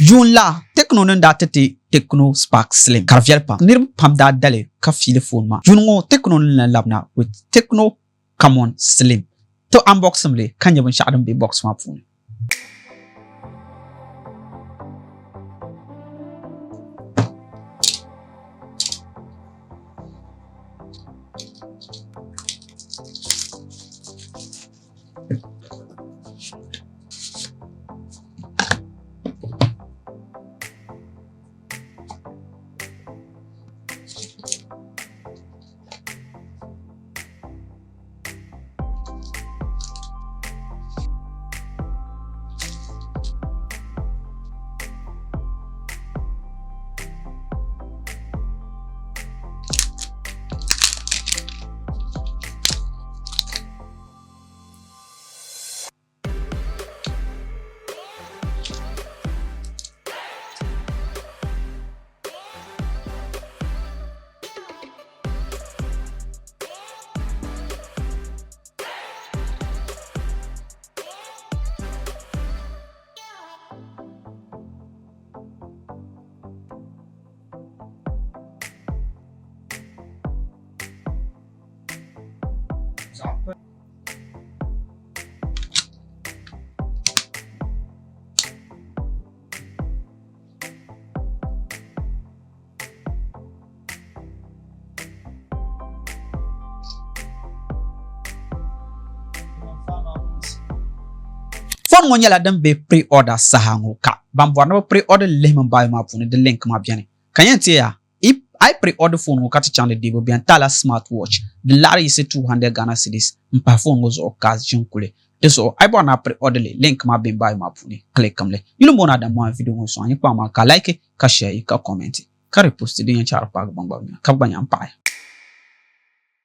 Yuun la, Tecno ni daa ti ti Tecno Spark Slim ka di viɛli pam. Niriba pam daa dali ka fiili foon maa. Yuuni ŋɔ Tecno ni lan labina with Tecno Camon Slim. Ti unboxim li ka nya binshɛɣu din be box maa puuni. Phone ŋɔ nyɛla din be pre-order saha ŋɔ ka ban bɔri ni bɛ pre-order li lihimi bio maa puuni di link maa beni ka yɛn teeya A yi pre-order phone ŋɔ ka ti chaŋ di deebu bɛn ti a la smart watch din laɣiri yiɣisi 200 Ghana cedis m-pahi phone ŋɔ zuɣu ka a ʒini kuli. Di zuɣu a yi bɔri ni a pre-order li, link maa be m bio maa puuni, click-m li. Yuli m-booni Adam Mohan video ŋɔ sɔŋ a yi kpaŋ maa ka like, ka share, ka comment, ka repost din yɛn chaɣiri paagi ban gba bɛ nya ka bɛ gba nya m-paɣi.